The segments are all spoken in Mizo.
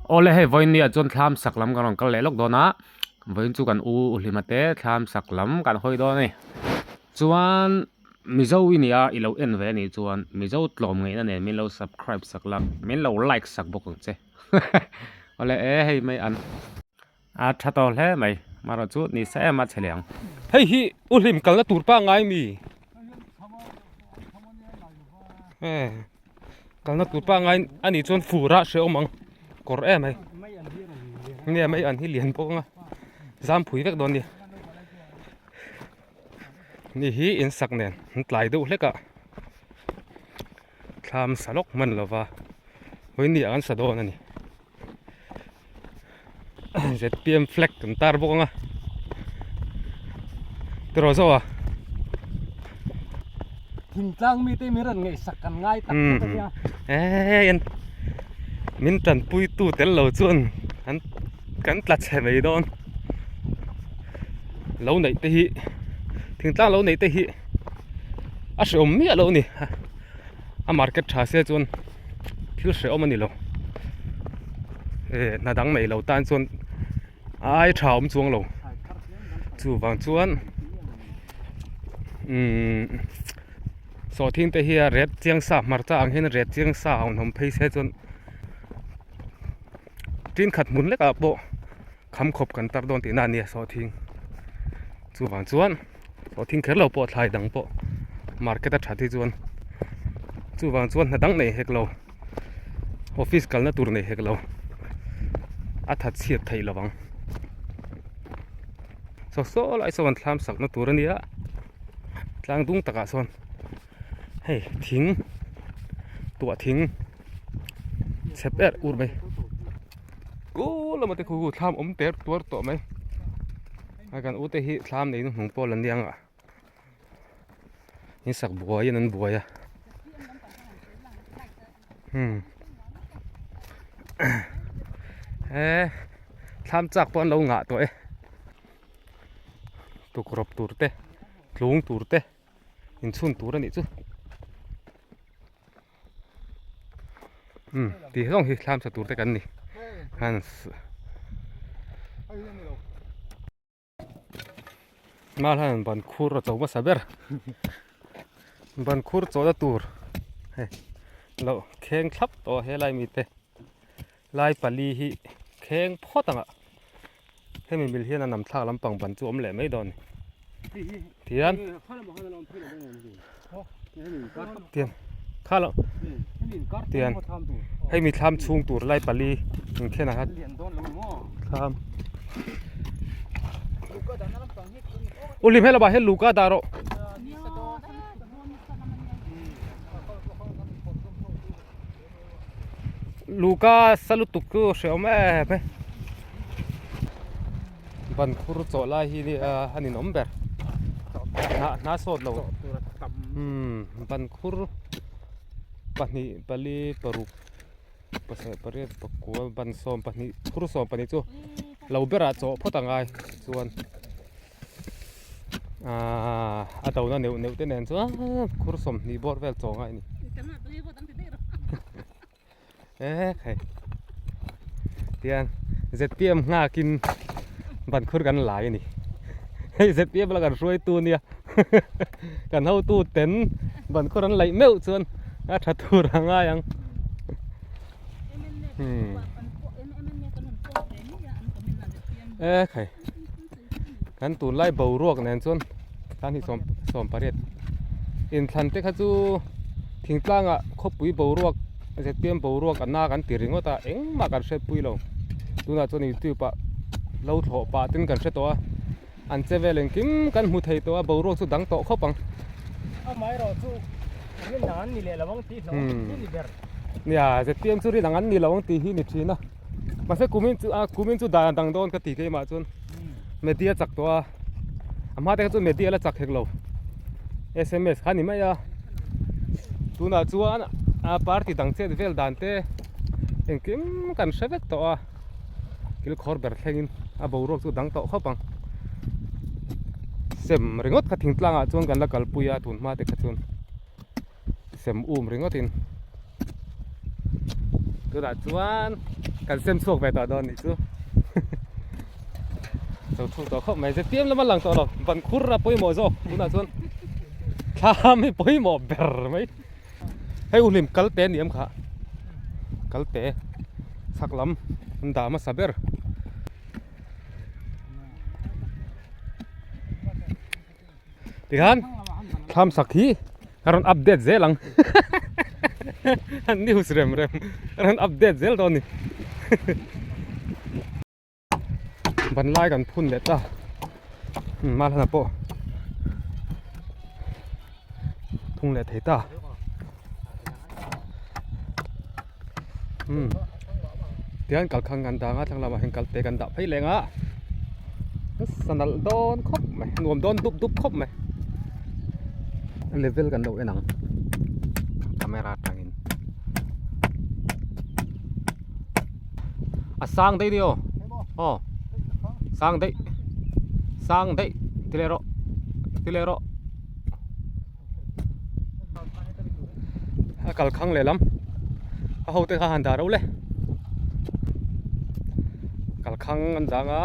Awle hei vawiin ni ah chuan thlam sak lam kan rawn kal leh lawk dawn a vawiin chu kan u Uhlima te thlam sak lam kan hawi dawn a ni chuan Mizo i nia i lo en ve a nih chuan Mizo tlawm ngaihna nen min lo subscribe sak la min lo like sak bawk ang che awle e hei mai an a tha tawh hle mai marawh chu ni sa em a che leh ang. Hei hi Uhlim kalna tur pangngai mi e. Kalna tur pangngai a nih chuan fur a hrehawm ang kawr em ai nge mai an hi lian bawk anga zam phui vek dawn nia ni hi in sak nen an tlai deuh hlek a thlam sa lawk hman lova vawiin ni ah an sa dawn a ni zpm flag kan tar bawk anga tiraw zo a thingtlang mite min rawn ngaihsak kan ngai tak zet a nia eh en min tanpui tu tel lo chuan an kan tla chhe mai dawn lo neih te hi thingtlang lo neih te hi a hreawm miah lo a ni a market tha se chuan thil hrehawm a ni lo eh hna dang nei lo tan chuan ai tha awm chuang lo chuvang chuan umm sawhthing te hi a ret chiang sa hmarcha ang hian ret chiang sa a awm phei se chuan tin khat hmun lekah pawh kham khawp kan tar dawn tihna a nia sawhthing chuvang chuan sawhthing kher lo pawh thlai dang pawh market a that hi chuan chuvang chuan hna dang nei hek lo office kalna tur nei hek lo a that chhiat theih lo ang saw saw lai sawn thlam sakna tur a nia tlang dung takah sawn hei thing tuah thing chep er ur mai. Kul lama te khu thlam awm ter tuar tawh mai a kan ute hi thlam nei hnuhnung pawl an nia ang in sak buai in an buai a hmm he thlam chak pawh an lo ngah tawh e tukrawp tur te tlung tur te inchhun tur a nih chu. Um tih zawng hi thlam sa tur te kan ni hans mal hian ban khur a cho hmasa ber ban khur chawhna tur hei loh kheng thlap tawh a helai mite lai pali hi kheng phawt ang ah hemi mil hian a nam thlak lampang ban chu a awm leh mai dawn a ni tihian tian kha lo tian hei mi thlam chhung tur lai pali inkhen ah khan thlam u hlim helama hian luka dah rawh. Luka sa lutuk chu hrehawm em em ban khur chawh lai hi nia a ninawm ber hnah hnah sawt lo umm ban khur pahnih pali paruk pasarih pariat pakua ban sawm pahnih khur sawm pahnih chu lo berah chawh phawt a ngai chuan. Aaa a do na neuh neuh te nen chuan khur 20 bawr vel chaw ngai a ni e khai tiang zpm nghakin ban khur kan lai a ni hei zpm la kan hruaitu nia kan hotu ten ban khur an laih meuh chuan a tha tur a ngai ang e khai. Kan tunlai boruak nen chuan tan hi sawm sawm pariat inthlan te kha chu thingtlangah khawpui boruak zpm boruak a na kan ti ringawt a engmah kan hriatpui lo tunah chuan youtube ah lo thlawh pah ten kan hre tawh a an che vel engkim kan hmu thei tawh a boruak chu dang tawh khawp ang. Amaherawhchu rin ang an ni leh lo ang tih hlauh hi ni ber. Nia zpm chu rin ang an ni lo ang tih hi ni thin a. Mahse kumin chu a kumin chu dan a dang dawn ka ti keimah chuan media chak tawh a a hma te kha chuan media la chak hek lo sms kha a ni mai a tunah chuan a party dang chet vel dan te engkim kan hre vek tawh a thil khawr ber thlengin a boruak chu dang tawh khawp ang sem ringawt kha thingtlang ah chuan kan la kalpui a tun hma te kha chuan. Sem um ringawtin tunah chuan. Kan sem chhuak ve tawh dawn nih chu. Zo thuk tawh khawp mai. Zpm lama lang tawh lo. Ban khur a pawimawh zawk tunah chuan thlam hi pawimawh ber mai. Hei u hlim kal te ni em kha. Kal te chhak lam an dah hmasa ber. Tikhan thlam sak hi a rawn update zel ang news rem rem a rawn update zel dawn a ni ban lai kan phun leh ta malhana pawh thung leh thei ta tihian kalkhang kan dang a thlang lamah hian kal te kan dah phei leng a nasa nalh dawn khawp mai nuam dawn dup dup khawp mai level kan lo en ang camera atangin a sang daih ni aw aw sang daih sang daih ti leh rawh ti leh rawh. A kal khang lehlam a ho te kha han dah reuh le kal khang an dang a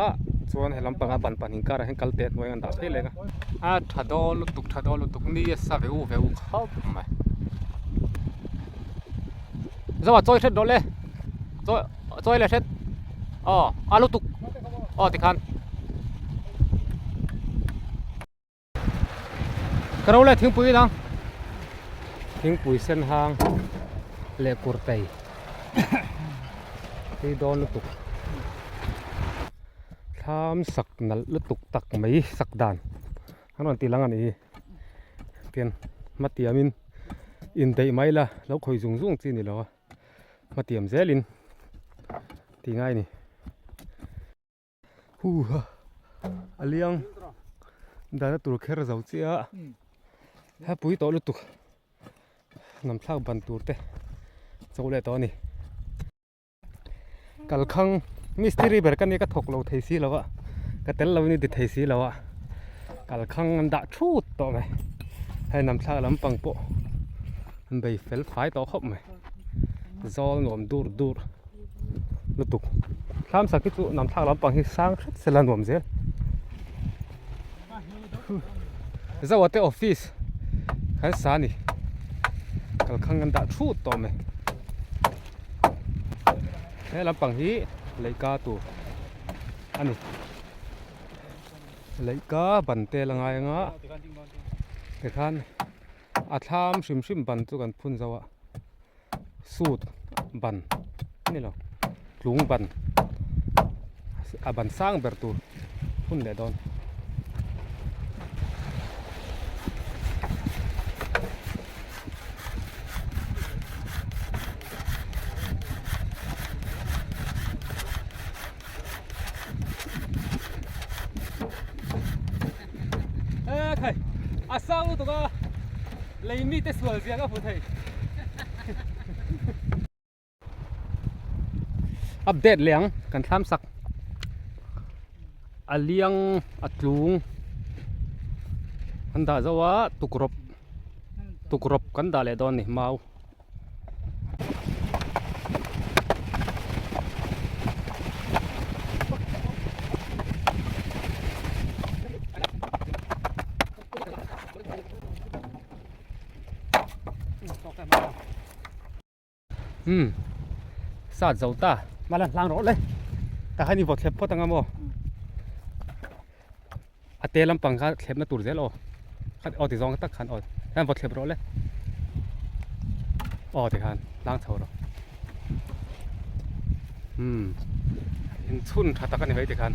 chuan he lampang a ban pahnih karah hian kal te hnuai an dah phei leng a a tha dawn lutuk tha dawn lutuk ni a sa veu veu khawp mai zawa chawi hret rawh le chawi chawi leh hret aw a lutuk aw tikhan. Ka ro leh thingpui dang thingpui sen hang leh kurtei tui dawn lutuk thlam sak nalh lutuk tak mai sak dan an rawn tih lang a nih hi tian hmatiamin indaih mai la lo khawih zung zung chi a ni lo a hmatiam zelin tih ngai a ni. Huha a liang dahna tur kher zo chiah a a pui tawh lutuk hnam thlak ban tur te cho leh tawh a ni kalkhang mistiri ber ka nia ka thawk lo thei si lo a ka tel lo in i ti thei si lo a kalkhang an dah thut tawh mai hei hnam thlak lampang pawh an bei fel fai tawh khawp mai zawl nuam dur dur. lutuk thlam sak hi chu nam thlak lampang hi sang hret sela nuam zel Zoa te office kan sa a ni kalkhang an dah thut tawh mai he lampang hi leihka tur a ni leihka ban te la ngai anga tikhan a thlam hrim hrim ban chu kan phun zo a. Suit ban a ni lo tlung ban a ban sang ber tur hun leh dawn. A sang lutuk a lei mite sual zia ka hmu thei. Update leh ang kan thlam sak a liang a tlung an dah zo a tukrawp tukrawp kan dah leh dawn a ni mau. Umm sat zo ta mala hlang rawh le tah hian i vaw thlep phawt anga maw a te lampang kha thlep na tur zel aw khat aw ti zawng tak khan aw hian vaw thlep rawh le aw ti khan hlang chho rawh umm inchhun tha tak a ni mai ti khan.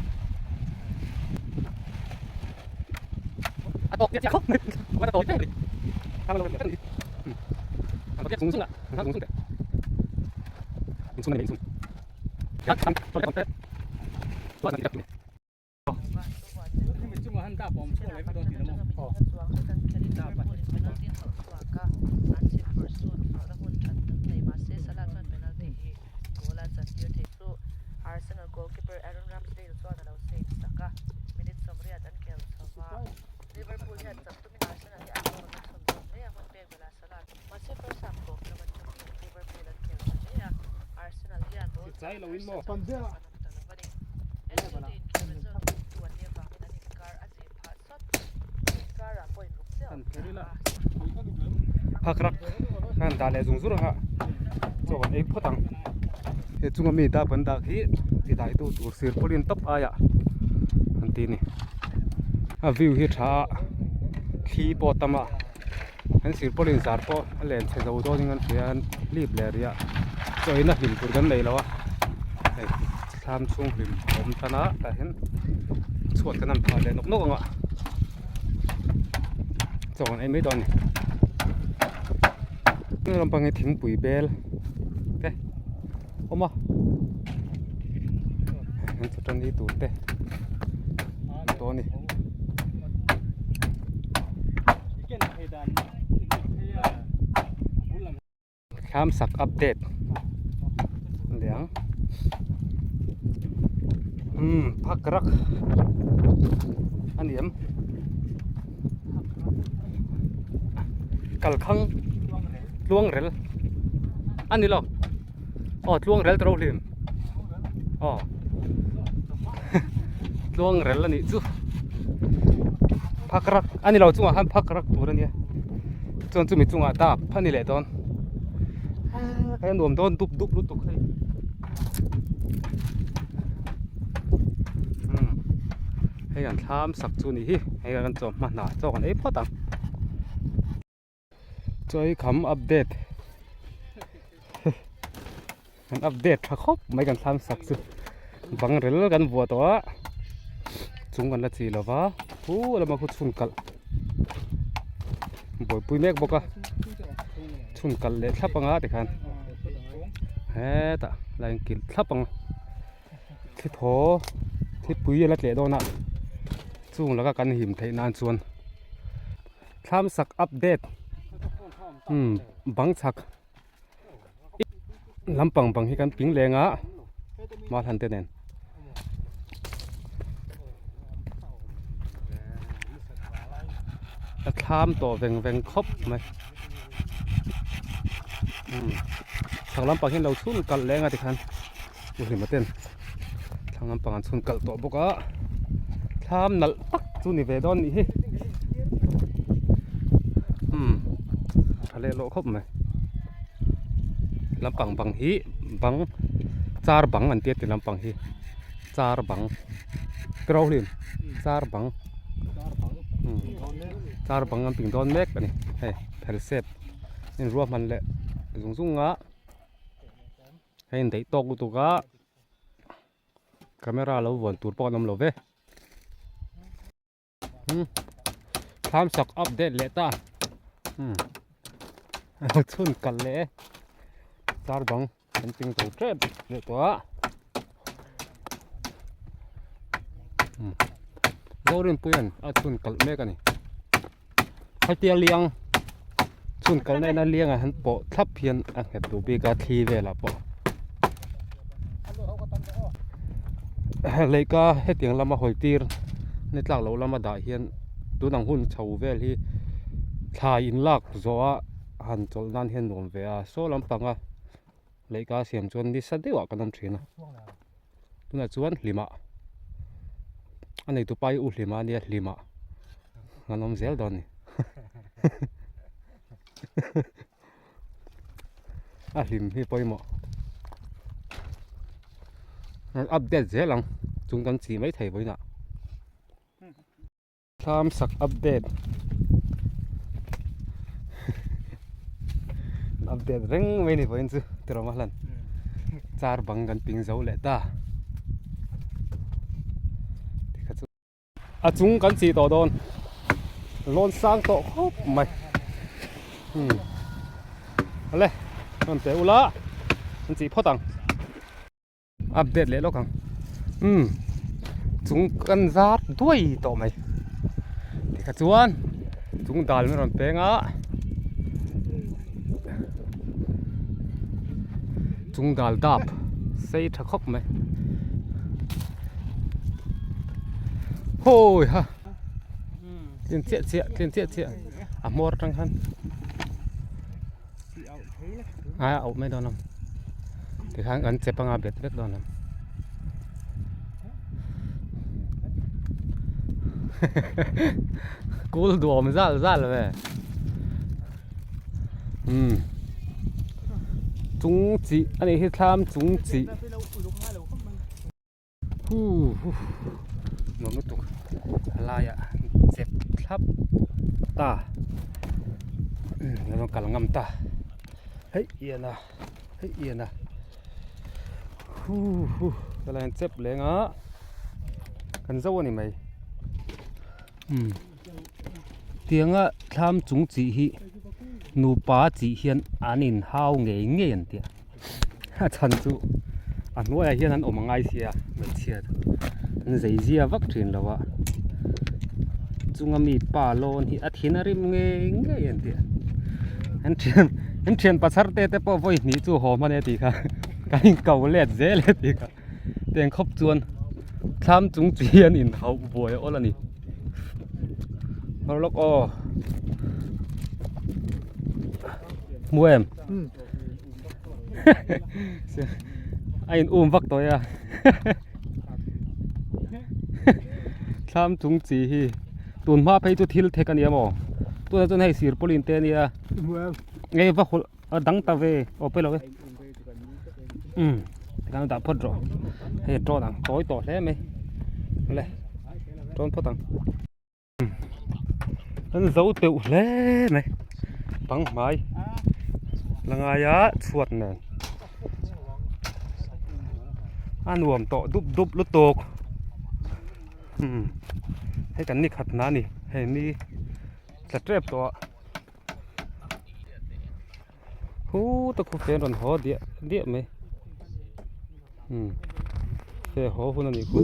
Tlai lo in maw? Phak rak khan dah leh zung zung a chaw kan ei phawt ang he chunga mi dap an dah khi ti dai tu tur sir pawlin tawp aiah an ti a ni a view hi tha a thli pawh a tam a an sir pawlin zar pawh a len chhe zo dawn in an hria an hlip leh rih a chaw in a hlim tur kan nei lo a hei thlam chhung hlim a awm tan a tah hian chhuat kan han phah leh nawk nawk ang a chaw kan ei mai dawn a ni heng lampang hi thingpui bel te a awm a an chaw tan hi tur te a awm tawh a ni. Thlam sak update liang umm phak rak a ni em kalkhang tluang rel a ni lo aw tluang rel ta ro hlim aw tluang rel a nih chu phak rak a ni lo chungah khan phak rak tur a nia. Chuan chumi chungah dap a ni leh dawn hei a nuam dawn dup dup lutuk hei umm hei an thlam sak chu a nih hi hei kan chaw hma hna chaw kan ei phawt ang chaw ei kham update Kan update tha khawp mai kan thlam sak chu bang rel kan vuah tawh a chung kan la chi lo va hu lama khu chhun kalh buaipui mek bawk a chhun kalh leh thlap anga tikhan hetah la inkilh thlap ang thli thaw thlipui a la tleh dawn a chung laka kan him theih nan chuan thlam sak update umm bang chhak. Lampang bang hi kan ping leng a mahlan te nen a thlam tawh veng veng khawp mai umm chhak lampang hian lo chhun kalh leng a tikhan u hlima ten thlang lampang an chhun kalh tawh bawk a thlam nalh tak chu ni ve dawn nih hi umm tha leh lawh khawp mai lampang bang hi bang char bang an tia ti lampang hi char bang tiraw hlin char bang umm char bang an ping dawn mek a ni hei phel sep in ruahman leh zung zung a. Hei in daih tawk lutuk a camera lo vuan tur pawh an awm lo ve umm thlam sak update leh ta umm a chhun kal leh e car bang an ping zo tep leh tawh a umm Zorinpuia'n a chhun kalh mek a ni. Hetia liang chhun kalna ina liangah hian pawh thlap hian a nghet duh bik a thli velah pawh leihka hetiang lama hawi tir ni tlak loh lama dah hian tun ang hun chho vel hi thlai in lak zawh a han chawlh nan hian nuam ve a saw lampanga leihka siam chuan nisa deuhah kan awm thin a tunah chuan hlimah a neitu pa hi u hlima ania hlimah an awm zel dawn a ni a hlim hi pawimawh update zel ang chung kan chi mai thei vawiinah. Thlam sak update update reng mai ni vawiin chu tirawm a hlan char bang kan ping zo leh ta tikha chu a chung kan chih tawh dawn lawn sang tawh khawp mai umm awle rawn pe ula an chih phawt ang. Update leh lawk ang umm chung kan zar duai tawh mai tikha chuan chung dal min rawn peng a chung dal dap sei tha khawp mai hawi ha tlin chiah chiah tlin chiah chiah a hmawr atang khan a auh mai dawn ang. Tikhan kan chep anga bet vek dawn ang. Kul duam zal zal ve. Umm. Chung chi a nih hi thlam chung chi. Nuam lutuk a laiah chep thlap ta a rawn kal ngam ta hei ian a hei ian a huhu helai an chep leng a kan zo a ni mai umm tianga thlam chung chih hi nupa chih hian an inhau ngei ngei an tia. A chhan chu a hnuaiah hian an awm a ngai sia hmeichhia chu an zei zia vak thin lo a chunga mi pa lawn hi a thin a rim ngei ngei an ti a an thian an thian pasar te te pawh vawi hnih chu haw hman e tih kha kan in ko let zel e tih kha tiang khawp chuan thlam chung chi hian in hauh buai a awl a ni hawr lawk aw hmu em. A in um vak tawh a thlam chung chi hi tun hma phei chu thil thek a ni a maw tunah chuan hei sirpawlin te a nia nge va hawlh a dang ta ve aw pawi lo e umm tikhan dah phawt rawh hei a tawn ang tawi tawh hle mai le tawn phawt ang. An zo teuh hle mai bang hmai la ngaia chhuat nen a nuam tawh dup dup lutuk umm hei kan ni khat na a ni hei ni tla tep tawh a hu ta khu fen rawn haw diah diah mai umm fe haw hun a nih khu.